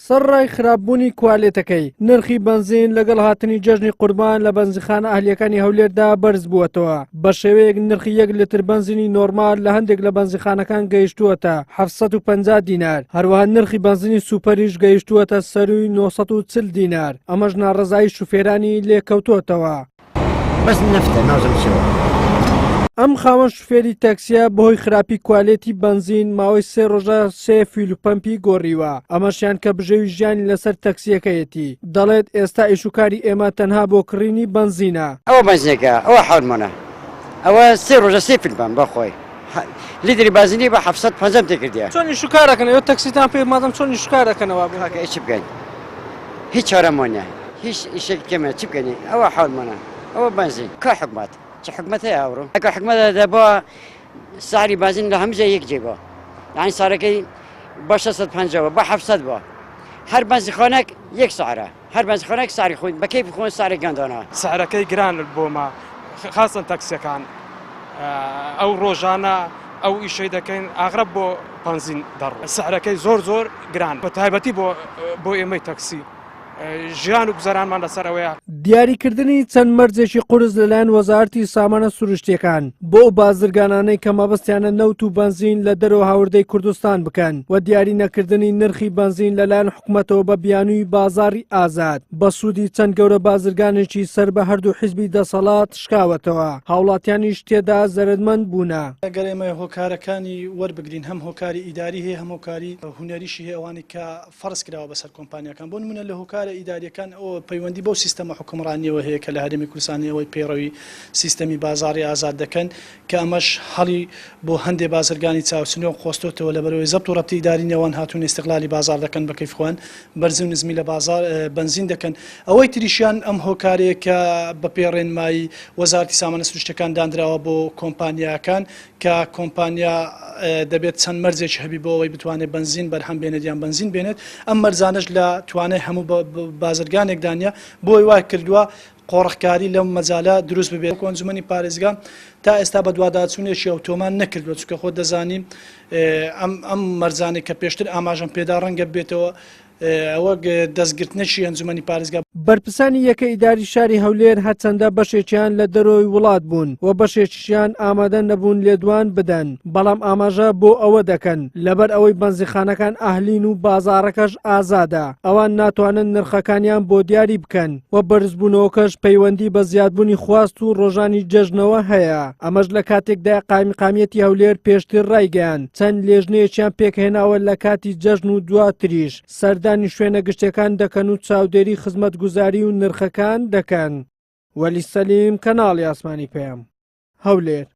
سەرەڕای خراپبوونی کوالێتەکەی، نرخی بەنزین لەگەڵ هاتنی جەژنی قوربان لە بەنزینخانە ئەهلییەکانی هەولێردا بەرزبووەتەوە، بەشێوەیەک نرخی یەک لتر بەنزینی نۆرمال لە هەندێک لە بەنزینخانەکان گەیشتووەتە 750 دینار، هەروەها نرخی بەنزینی سوپەریش گەیشتووەتە سەرووی 940 دینار، ئەمەش ناڕەزایی شوفێرانی لێکەوتووەتەوە. بەس نەفتە نازم چیوە. ئەم خاوەن شوفێری تەکسیە بەهۆی خراپی کوالێتی بەنزین ماوەی سێ ڕۆژە سێ fuel pump ی گۆڕیوە، ئەمەشیان کە بژێوی ژیانی لەسەر تەکسیەکەیەتی، دەڵێت ئێستا ئیشوکاری ئێمە تەنها بۆ کڕینی بەنزینە. ئەوە بەنزینەکە ئەوە حەوت مەنە ئەوە سێ ڕۆژە سێ fuel pump بەخۆی لیتری بەنزینی بە 750 تێکردیە. چۆن ئیشوکار ئەکەن ئێوە تەکسیتان پێ مادەم چۆن ئیشوکار ئەکەنەوە؟ کاکە ئیش بکەین هیچ چارەمان نیە. هیچ ئیشێک کەمە چی بکەین ئەوە حاڵمانە ئەوە بەنزین کا حکومەت چ حکومەت هەیە ئەوڕۆ ئەگەر حکومەت دەبا سعری بەنزین لە هەموو جێ یەک جێ بە یعنی سارەکەی بە 650 بە 700 بە هەر بەنزینخانەک یەک سعرە هەر بەنزینخانەک سعری خۆی بە کەیفی خۆیان سعرێکیان دانا. سعرەکەی گران بۆمە خاصەن تەکسیەکان ئەو ڕۆژانە ئەو ئیشەی دەکەین ئاغرب بۆ بەنزین دەڕۆ سعرەکەی زۆر زۆر گران بە تایبەتی بۆ بۆ ئێمەی تەکسی. ژیان و گوزەرانمان لەسەر ئەوەیە. دیاریکردنی چەند مەرجێکی قورس لەلایەن وەزارەتی سامانە سروشتییەکان بۆ ئەو بازرگانانەی کە مەبەستیانە نەوت و بەنزین لە دەرەوە هاوردەی کوردستان بکەن و دیاری نەکردنی نرخی بەنزین لەلایەن حکومەتەوە بە بیانووی بازاڕی ئازاد بە سوودی چەند گەورە بازرگانێکی سەر بە هەردوو حیزبی دەسەڵات شکاوەتەوە، هاوڵاتیانیش تێدا زەرەرمەند بوونە. ئەگەر ئێمە هۆکارەکانی وەربگرین هەم هۆکاری ئیداری هەیە هەم هۆکاری هونەریشی هەیە ئەوانەی کە فەرز کراوە بەسەر کۆمپانیاکان بۆ نمونە لە هۆکارە ئیداریەکان ئەوە پەیوەندی بەو سیستەمە حوکمڕانیەوە هەیە کە لە هەرێمی کوردستان ئەوەی پەیڕەوی سیستەمی بازاڕی ئازاد دەکەن کە ئەمەش هەڵی بۆ هەندێ بازرگانی چاوچنۆک قۆستۆتەوە لەبەرئەوەی زەبت و ڕەبتی ئیداری نێوان هاتوون ئیستغلالی بازاڕ دەکەن بە کەیف خۆیان بەرزی و نزمی لە بازاڕ بەنزین دەکەن ئەوەی تریشیان ئەم هۆکارەیە کە بەپێی ڕێنمایی وەزارەتی سامانە سروشتیەکان داندراوە بۆ کۆمپانیاکان کە کۆمپانیا دەبێت چەند مەرجێکی هەبی بۆ ئەوەی بتوانێت بەنزین بەرهەم بێنێت یان بەنزین بێنێت، ئەم مەرجانەش لە توانای هەموو بازرگانێکدا نییە، بۆی وای کردووە قۆرخکاری لەم مەجالە دروست ببێت. وەکو ئەنجومەنی پارێزگا تا ئێستا بەدواداچوونێکی ئەوتۆمان نەکردووە، چونکە خۆت دەزانی ئەم ئەم مەرجانەی کە پێشتر ئاماژەم پێدا ڕەنگە ببێتەوە وەک دەستگرتنەکی ئەنجومەنی پارێزگا. بەرپرسانی یەکە ئیداری شاری هەولێر هەرچەندە بەشێکیان لە دەرەوەی وڵات بوون و بەشێکیشیان ئامادە نەبوون لێدوان بدەن، بەڵام ئاماژە بۆ ئەوە دەکەن لەبەر ئەوەی بەنزینخانەکان ئەهلین و بازاڕەکەش ئازادە ئەوان ناتوانن نرخەکانیان بۆ دیاری بکەن و بەرزبوونەوەکەش پەیوەندی بە زیادبوونی خواست و ڕۆژانی جەژنەوە هەیە. ئەمەش لە کاتێکدایە قایمقامیەتی هەولێر پێشتر ڕایگەیاند، چەند لێژنەیەکیان پێکهێناوە لە کاتی جەژن و دواتریش سەردانی شوێنە گشتیەکان دەکەن و چاودێری خزمەتگوزاری و نرخەکان دەکەن. وەلی سەلیم، کەناڵی ئاسمانی پەیام، هەولێر.